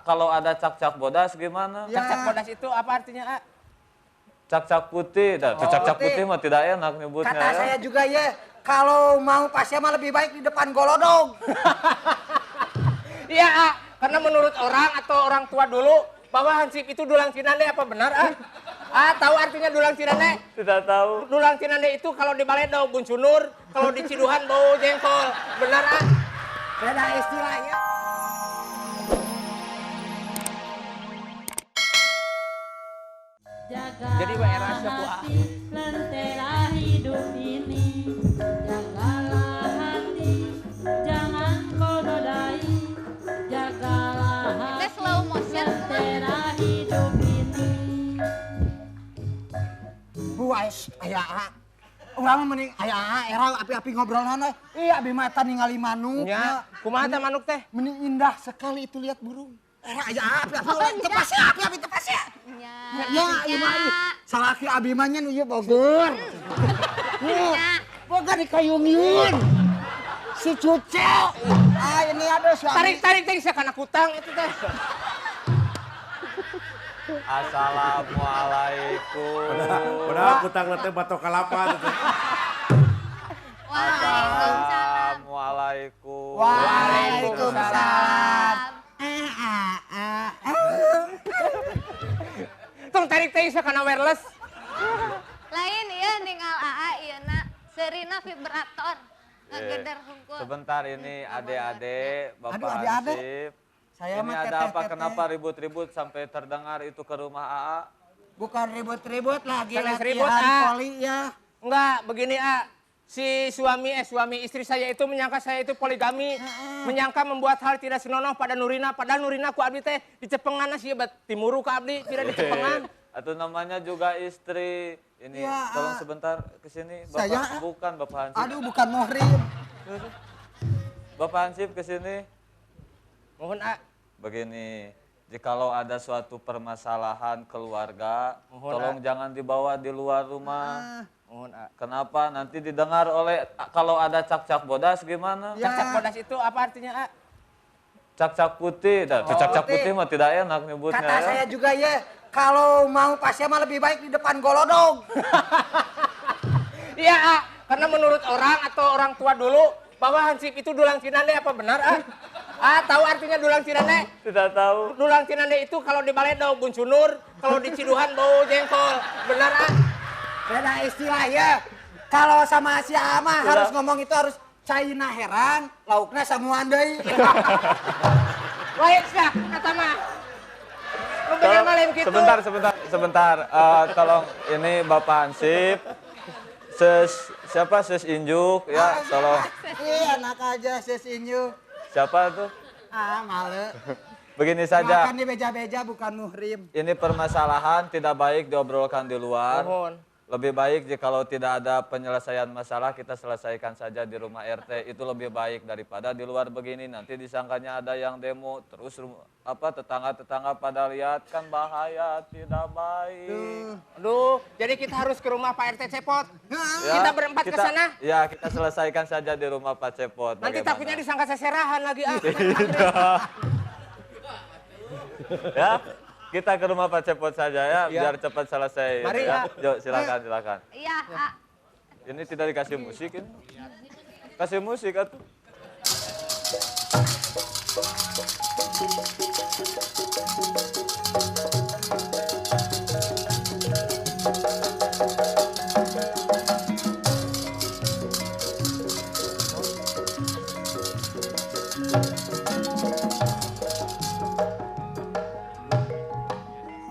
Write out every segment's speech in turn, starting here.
kalau ada cak-cak bodas gimana? Ya. Cak-cak bodas itu apa artinya, A? Cak-cak putih. Dah, Oh, cak-cak putih. putih mah tidak enak nyebutnya. Kata ya. saya juga ya, kalau mau pasnya mah lebih baik di depan golodog. Iya, A. Karena menurut orang atau orang tua dulu bahwa hansip itu dulang cinande, apa benar, A? A, tahu artinya dulang cinande? Tidak tahu. Dulang cinande itu kalau di Baledo buncunur, kalau di Ciduhan bau jengkol. Benar, A? Beda istilahnya. Jadi WR siapa, A? Lentera hidup ini, jagalah hati, jangan kau nodai, jagalah hati, slow motion, lentera hidup ini. Bu, aya A. Urang mah mending aya A, era api-api ngobrol nana. Iya, abi mah eta ningali manuk. Nya, kumaha teh manuk teh? Mending indah sekali itu lihat burung. Era aya A, api-api tepas ya, api-api tepas ya. Ya, ieu mah ieu. Salaki abi mah nya nu ieu Bogor. Bogor di Kayungin. Si Cuce. Ah, ini aduh suami. Tarik-tarik teh sakana kutang itu teh. Assalamualaikum. Padahal kutang teh batok kalapa gitu. Waalaikumsalam. Assalamualaikum. Waalaikumsalam. Tong tarik teh sakana wireless. Lain ieu ninggal AA ieu na serina vibrator. Ngegeder hungkul. Sebentar ini adik-adik, Bapak adik-adik. Hansip. Saya ini mah ada apa? teteh-teteh. Kenapa ribut-ribut sampai terdengar itu ke rumah AA? Bukan ribut-ribut lagi Sanes ribut, latihan A. poli ya. Enggak, begini A. Si suami istri saya itu menyangka saya itu poligami, menyangka membuat hal tidak senonoh pada Nurina, padahal Nurina ku abdi teh dicepengan sih bet timuru ku abdi tidak dicepengan. Atau namanya juga istri. Ini Ya, tolong A. sebentar ke sini Bapak. Saya, A. Bukan Bapak Hansip. Aduh, bukan muhrim. Bapak Hansip ke sini. Mohon A. Begini, jikalau ada suatu permasalahan keluarga, Mohon, tolong jangan dibawa di luar rumah. Mohon A. Kenapa? Nanti didengar oleh kalau ada cak-cak bodas gimana? Ya. Cak-cak bodas itu apa artinya, A? Cak-cak putih. Dah, cak-cak putih. putih mah tidak enak nyebutnya. Kata ya. saya juga ya, kalau mau pasnya mah lebih baik di depan golodog. Iya, A. Karena menurut orang atau orang tua dulu bahwa hansip itu dulang cinande, apa benar, A? A, tahu artinya dulang cinande? Tidak tahu. Dulang cinande itu kalau di Baledo buncunur, kalau di Ciduhan bau jengkol. Benar, A? Beda istilah ya. Kalau sama si A mah Sudah. harus ngomong itu harus China heran, laukna samuan deui. Lain sah, kata mah. Lu bener mah lain gitu. Sebentar. Tolong ini Bapak Hansip. Ses siapa Ses Injuk ya, tolong. Iya, enak aja Ses Injuk. Siapa tuh? Ah, male. Begini saja. Makan di beja-beja bukan muhrim. Ini permasalahan tidak baik diobrolkan di luar. Mohon. Lebih baik jikalau tidak ada penyelesaian masalah kita selesaikan saja di rumah RT. Itu lebih baik daripada di luar begini nanti disangkanya ada yang demo terus apa tetangga-tetangga pada lihat kan bahaya tidak baik. Aduh, jadi kita harus ke rumah Pak RT Cepot. Ya, Kita berempat ke sana. Ya, kita selesaikan saja di rumah Pak Cepot. Nanti. Bagaimana? takutnya disangka seserahan lagi. Ah. Ya, kita ke rumah Pak Cepot saja ya, Ya. biar cepat selesai. Mari, ya. ya. Yuk, silakan, silakan. Iya, A. Ini tidak dikasih musik ini. Kasih musik atuh.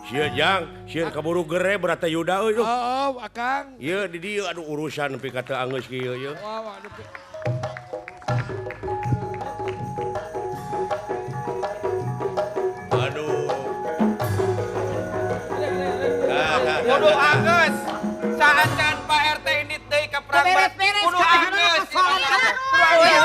Sia jang, sieun kaburu gere berata Yuda euy. Oh, Akang. Ieu di dieu aduh urusan nepi ka teu anggeus kieu ieu. Wah, aduh. Aduh. Kudu anggeus. Saacan Pak RT ini deui ka perang. Beres-beres, Kudu Kak. anggeus. Persoalan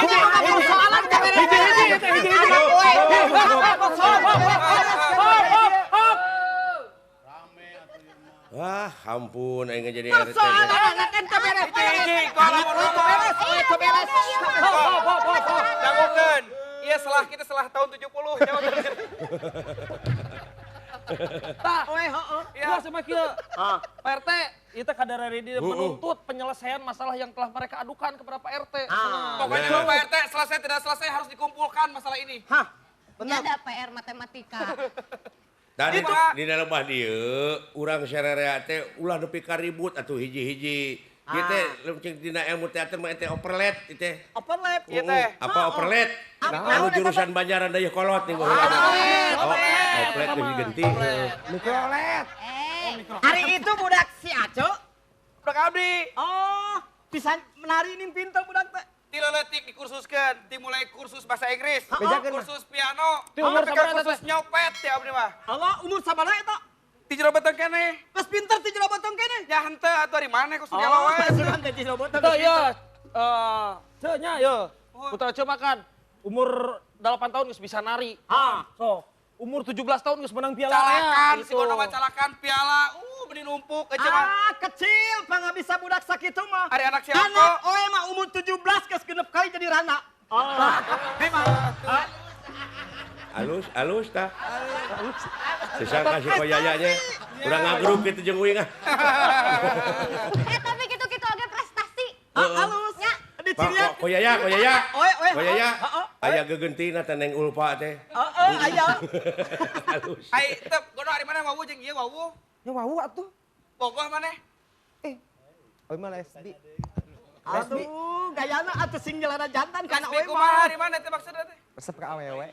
Wah, ampun aing jadi RT. Hiji, kalau beres. Dangukeun. Ieu Iya, setelah kita setelah tahun 70. Tah, heeh. Gua sama kieu. Pak RT, itu kadar di menuntut penyelesaian masalah yang telah mereka adukan kepada Pak RT. Pokoknya Pak RT, selesai tidak selesai harus dikumpulkan masalah ini. Hah? Benar. Ada PR matematika. Tadi di dalam bah dieu urang sararea teh ulah nepi ka ribut atuh hiji-hiji. Ieu teh leuncing dina ilmu teater mah teh overlap ieu teh. Overlap ieu teh. Apa overlap? Anu jurusan Banjaran dayeuh kolot nih baheula. Overlap geus digenti. Mikrolet. Hari itu budak si Aco. Budak abdi. Oh, bisa menari nih pinter budak teh. Ti leutik dikursuskeun, ti mulai kursus bahasa Inggris, kursus piano, kursus nyopet ti abdi mah. Allah, umur sabaraha eta? Ti jero beteng keneh. Geus pinter ti jero beteng keneh. Ya henteu atuh ari maneh ku segala wae. Oh, ti jero beteng. Teu ieu. Teu nya ieu. Putra Ceu makan umur 8 tahun geus bisa nari. So, umur 17 tahun geus menang piala. Calakan, si gono mah calakan piala. Beni numpuk aja mah. Ah, kecil, pangga bisa budak sakitu mah. Ari anak siapa? Anak oe mah umur 17 geus genep kali jadi rana. Oh. Memang. Alus, alus tah. Sesangka si koyaya nya. Urang ngagrup kitu jeung uing ah. Tapi kitu-kitu oge prestasi. Alus. Nya. Koyaya, koyaya. Koyaya. Aya gegentina teh Neng Ulfa teh. Heeh, aya. Alus. Ai tep gono ari mana wawu jeung ieu wawu? Nya wawu atuh. Bogoh maneh? Oe mah lesbi. Aduh, gayana atuh sing jelana jantan kana oe mah. Kumaha ari mana teh maksudna teh? Resep ka awewe.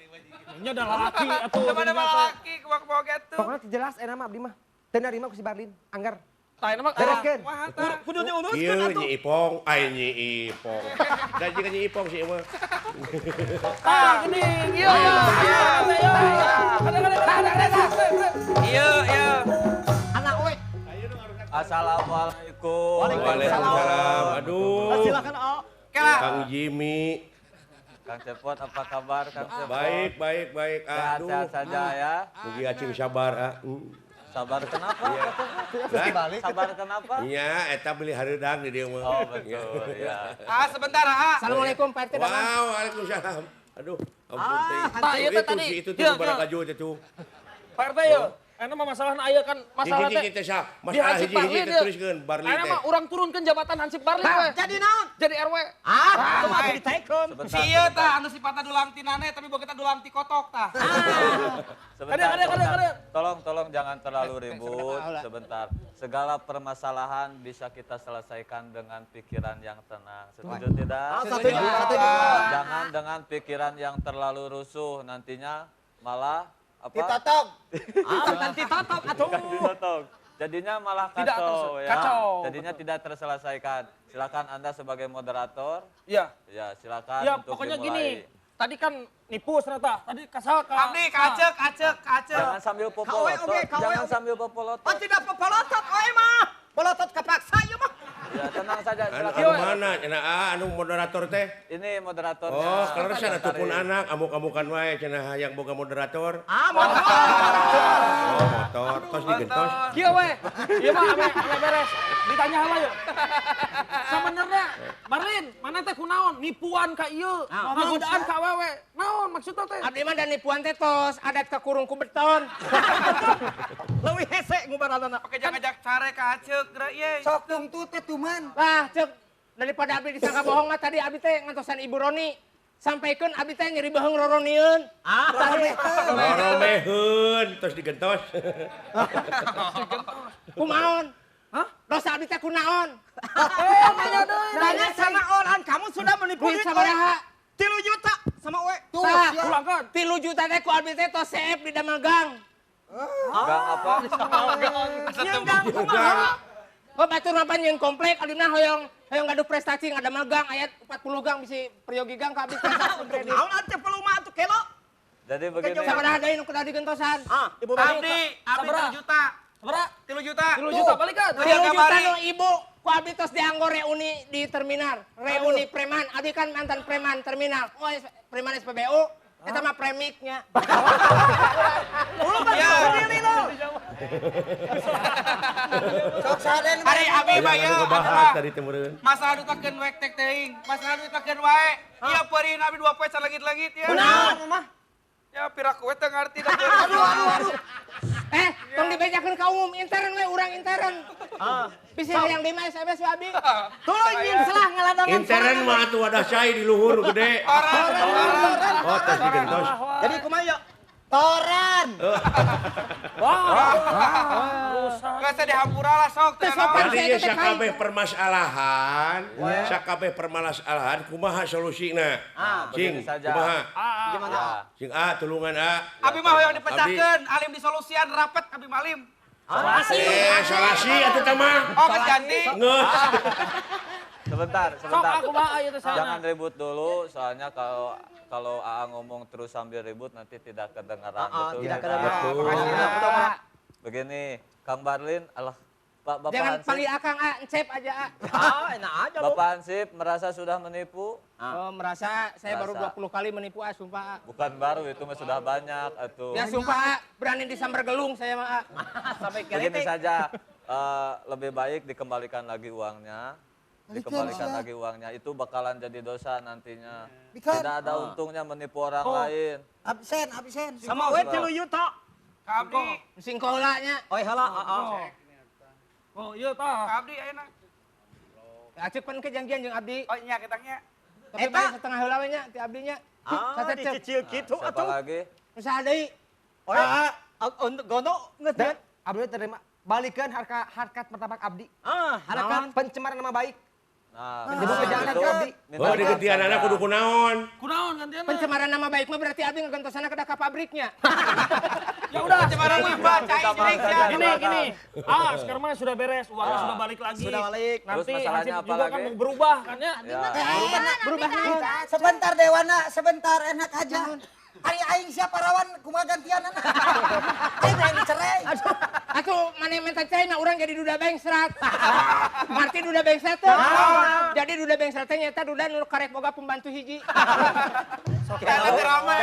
Nya da lalaki atuh. Teu mana lalaki kumaha oge atuh. Pokona teu jelas enak mah abdi mah. Teu narima ku si Barlin, anggar. Tah enak mah bereskeun. Kudu diuruskeun atuh. Ieu Nyi Ipong, ai Nyi Ipong. Da jeung Nyi Ipong si ieu mah. Tah geuning, ieu. Ieu, ieu. Assalamualaikum. Waalaikumsalam. Aduh. Silakan, O. Kang Jimmy. Kang Cepot, apa kabar Kang Cepot? Baik, baik, baik. Aduh. Sehat-sehat saja ya. Mugi acing sabar, ah. Sabar kenapa? Sabar kenapa? Iya, eta beli hareudang di dieu mah. Oh, betul, ya. Ah, sebentar, ah. Assalamualaikum Pak RT. Wow, waalaikumsalam. Aduh, ampun teh. Itu tadi. Itu tuh barakaju itu. Pak RT ya. Enak mah masalahna aya kan masalah teh. Masalah hiji-hiji teh teruskeun Barli teh. Enak mah urang turunkeun jabatan Hansip Barli we. Jadi naon? Jadi RW. Ah, kumaha ditaekeun. Si ieu tah anu sifatna dulang ti nane tapi boga kita dulang ti kotok tah. Sebentar. Tolong tolong jangan terlalu ribut sebentar. Segala permasalahan bisa kita selesaikan dengan pikiran yang tenang. Setuju tidak? Setuju. Jangan dengan pikiran yang terlalu rusuh nantinya malah apa? Ditotong. Ah, ditotong atuh. Ditotong. Jadinya malah kacau ya. Kacau. Jadinya tidak terselesaikan. Silakan Anda sebagai moderator. Iya. Ya, silakan ya, untuk pokoknya dimulai. Gini. Tadi kan nipu ternyata. Tadi kasal ka. Abdi kacek, kacek, kacek. Jangan sambil popolotot. Jangan sambil popolotot. Oh, tidak popolotot oe mah. Polotot kepaksa ieu mah. Ya, tenang saja. Anu mana? Cenah anu moderator teh? Ini moderatornya. Oh, kaleresan atuh pun anak amuk-amukan wae cenah hayang boga moderator. Ah, motor. Oh, motor. Tos digentos. Kieu we. Ieu mah ame beres. Ditanya heula yeuh. Sabenerna Barlin, mana teh kunaon? Nipuan ka ieu, ngagodaan ka awewe. Naon maksudna teh? Abdi mah da nipuan teh tos adat kakurung ku beton. Leuwih hese ngubaranana. Pake ngajak care ka aceuk geura ieu. Sok tungtu teh tuman. Lah, cek daripada abdi disangka bohong mah tadi abdi teh ngantosan Ibu Roni. Sampaikeun abdi teh nyeri beuheung roronieun. Ah, roromeheun tos digentos. Kumaon? Hah? Dosa abdi teh kunaon? Nanya deui. Nanya sama orang, kamu sudah menipu duit sabaraha? 3 juta sama we. Tuh, pulangkeun. 3 juta teh ku abdi teh tos seep di damel gang. Gang apa? Gang. Gang kumaha? Oh, batur mah nyieun komplek abdi mah hoyong hoyong gaduh prestasi ngadamel gang aya 40 gang bisi peryogi gang ka abdi prestasi kredit. Naon atuh peluma atuh kelo? Jadi begini. Sabaraha deui nu kudu digentosan? Ah, Ibu Abdi, abdi 3 juta. Sabaraha? 3 juta. 3 juta balikan. 3 juta nu ibu ku abdi tos dianggo reuni di terminal, reuni preman. Abdi kan mantan preman terminal. Oh, preman SPBU. Eta mah premiknya. Lu mah sendiri lu. Sok saden. Ari abi mah Yang ya anu ngebahas tadi teh meureun. Masalah duit makeun wek tek teuing, masalah duit makeun wae. Iya peurih abi 2 poe can langit-langit ya. Kunaon mah? Ya piraku we teu ngarti da. Aduh aduh aduh. Tong dibejakeun ka umum intern we urang intern. Bisa yang di SMS we abi. Tuluy nyin selah ngaladangan. Intern mah atuh wadah cai di luhur gede. Oh, tos digentos. Jadi kumaha yuk? Toran. Geus teh dihampura lah sok. Teu sopan Jadi saya ieu teh kai. sakabeh permasalahan, sakabeh permasalahan kumaha solusina? Cing, Begini saja. kumaha? Gimana? Ya. Cing A tulungan A. Abi mah hoyong dipecahkeun, alim disolusian rapet abi malim. Solasi atuh teh mah. Oh, geus ganti. Geus. Sebentar, Sok sebentar. aku mah ieu teh sana. Jangan ribut dulu, soalnya kalau kalau AA ngomong terus sambil ribut nanti tidak kedengaran. Betul Tidak ya? kedengaran. Betul. Begini, Kang Barlin, alah, Pak Bapak Jangan Hansip, panggil Akang A, Encep aja A. Ah, enak aja lu. Bapak Hansip merasa sudah menipu? Oh, merasa saya baru Merasa. 20 kali menipu A, sumpah A. Bukan baru, itu mah sudah banyak atuh. Ya sumpah A, berani disambar gelung saya mah A. Sampai Begini saja, lebih baik dikembalikan lagi uangnya. Dikembalikan lagi uangnya, itu bakalan jadi dosa nantinya. Tidak ada untungnya menipu orang lain. Absen, absen. Sama we 3 juta. Ka abdi, Singkola nya. Oh, heula, heeh. Oh, iya tah. ka abdi ayeuna. Acuk pan kejanjian jeung abdi. Oh nya kitangnya. Tapi bayar setengah heula we nya ti abdinya. Ah, dicicil kitu Siapa atuh. lagi? Usaha deui. Oh, ya. Untuk gono geus Dan abdi terima balikan harkat martabak abdi. Ah, harakan Pencemaran nama baik. Nah, Jadi jangan itu ke abdi. minta Oh, maaf digentianana saja. kudu kunaon? Kunaon gantian? Pencemaran nama baik mah berarti abdi ngegentosana kedah ka pabriknya. Ya udah, Pencemaran limbah cai Minta maaf sirik saja. sia. Gini, gini. Ah, sekarang mah sudah beres, uangnya sudah balik lagi. Sudah balik. Nanti Terus masalahnya Hansip apa juga kan lagi? mau berubah kan ya. Ya. Berubah Sebentar Dewana, sebentar enak aja. Ari aing siapa rawan kumaha gantian anak. Aing lain dicerai. Atuh mana minta cerai mah urang jadi duda bengsrat. Ngerti duda bengsrat teh? Jadi duda bengsrat teh nyata duda nu karek boga pembantu hiji. Nanti rame.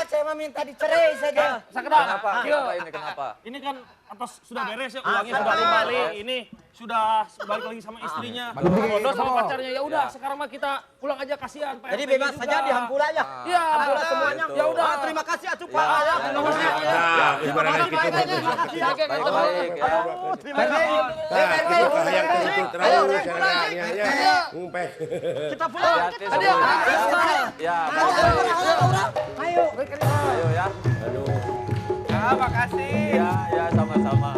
Saya mah minta dicerai saja. Sakedap. Kenapa? Kieu. Kenapa ini kenapa? Ini kan atas sudah beres ya, uangnya sudah balik, ini sudah balik lagi sama istrinya, bodoh sama pacarnya. Ya udah, sekarang mah kita pulang aja kasihan Pak Jadi RT bebas juga. saja dihampura ya. Iya, Hampura semuanya. Ya udah. Ah, terima kasih atuh Pak. Ya, Ya, Nah, geus barang kitu mah geus. Baik-baik ya. Terima kasih. Tah, kitu kahayang teh itu terus sarerea nya. Ngumpeh. Kita pulang. Hati-hati sebelum. Ya, Ayo. ayo ya. Aduh. Ya, makasih. Ya, ya sama-sama.